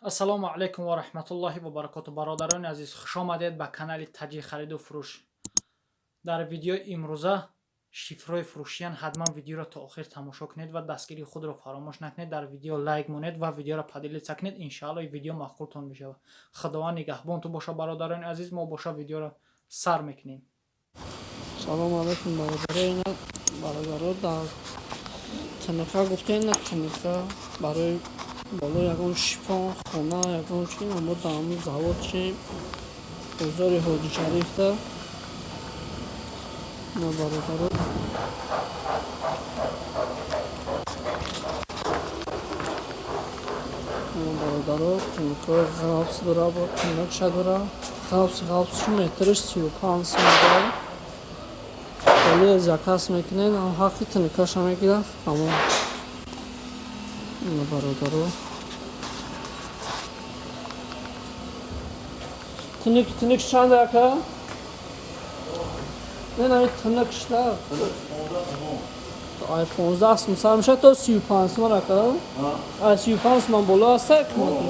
Ассалому алайкум ва раҳматуллоҳи ва баракоту. Бародарони азиз, хуш омадед ба канали Таҷи хариду фурӯш. Дар видеои имрӯза шифрои фурӯшиян. Ҳатман видеоро то охир тамошо кунед ва дастгирии худро фаромӯш накунед. Дар видео лайк монед ва видеоро поделиться кунед. Иншаалло видео маъқултон мешавад. Худованд нигаҳбонтон боша, бародарони азиз. Мо боша видеоро сар мекунем. Салому алайкум, бародаро. Бародаро, дар тиника гуфтем, на тиника барои боло ягон шифон, хона, ягон чи. Мо дар ҳамун завод шем, бозори Ҳоҷи Шарифта. На, бародаро, бародаро, тиникаи ғафс дора, бо тинакша дора. Ғафс, ғафсши метриш 35 сум дора. Болоя заказ мекунед, ҳаққи тиникаша мегирад, тамом. Бародаро, тиник, тиник чанд, ака? Не, нами тиник шта ай 15 сум сар мешавад то 35 сум, ака. Ай 35 суман боло аста қиматаш.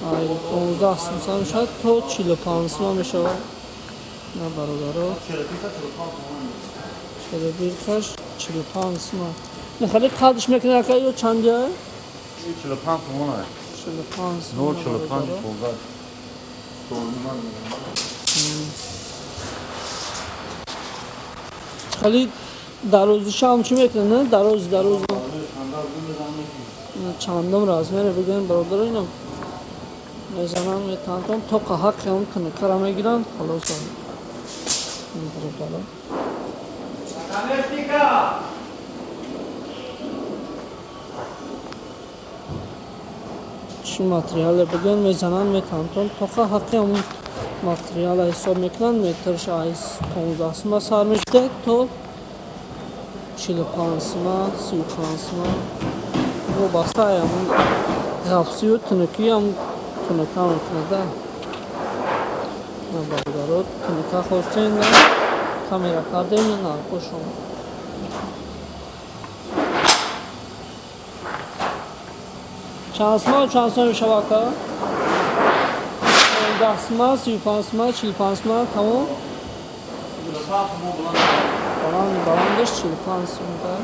Ай 15 сум сар мешавад то 45 суман мешавад. На, бародаро, челобиркаш 45 суман. Хеле қадш мекунад, ака, ё чандя? 45 сомон. 45 суман. 0,45, 15. Хеле дарозишам чӣ мекунад? Не, дароз, дароз чандум размере бигӯем, бародаро, инам мезананд, метантон, то ҳаққи он тинакара мегиранд, халос, бародаро. Чӣ материале бигӯем, мезананд, метантон, тоқа ҳаққи ҳамун материала ҳисоб мекунанд. Метрш аз 15 сума сар мешуда то 45 сума, 35 сума, вобаста ҳамун ғафсию тунукӣ ҳам тунука мекунада. Бародаро, тунука хостем, камера кардем, нархошон. Чанд сума, чанд сума мешава, ака? 10 сума, 35 сума, 45 сума, тамом. Баланд, баландаш 45 сума да.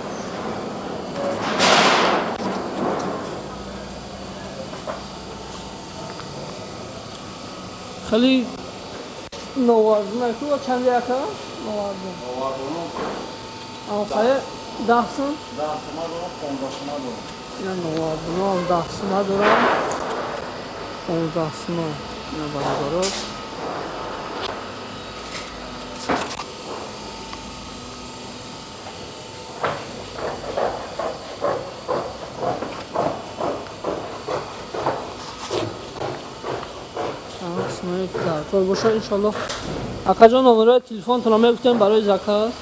Хеле новардуна ку чанди, ака, новардун? Хае 10 сум. 10 сума дорам, 15 сума дорам. Ина новардуно 10 сума дорам, 15 сума. Ина, бародаро, даркор боша, иншалло. Акаҷон, номерои телефонтонро мегуфтем барои заказ.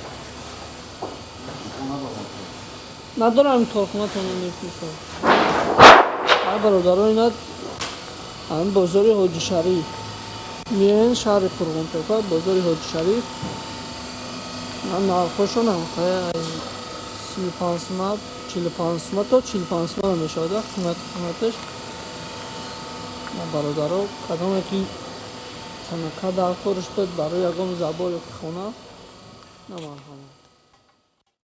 Надорам, корхонатон мефурӯшад. Ай, бародаро, ина ҳамин бозори Ҳоҷи Шариф миён, шаҳри Қурғонтепа, бозори Ҳоҷи Шариф. Нархҳошон 35 сума, 45 сума то 45 сума мешавад қимат, қиматаш. Бародаро, кадоме ки тинака дар корш буд барои ягон забор ё ки хона, на, марҳамат.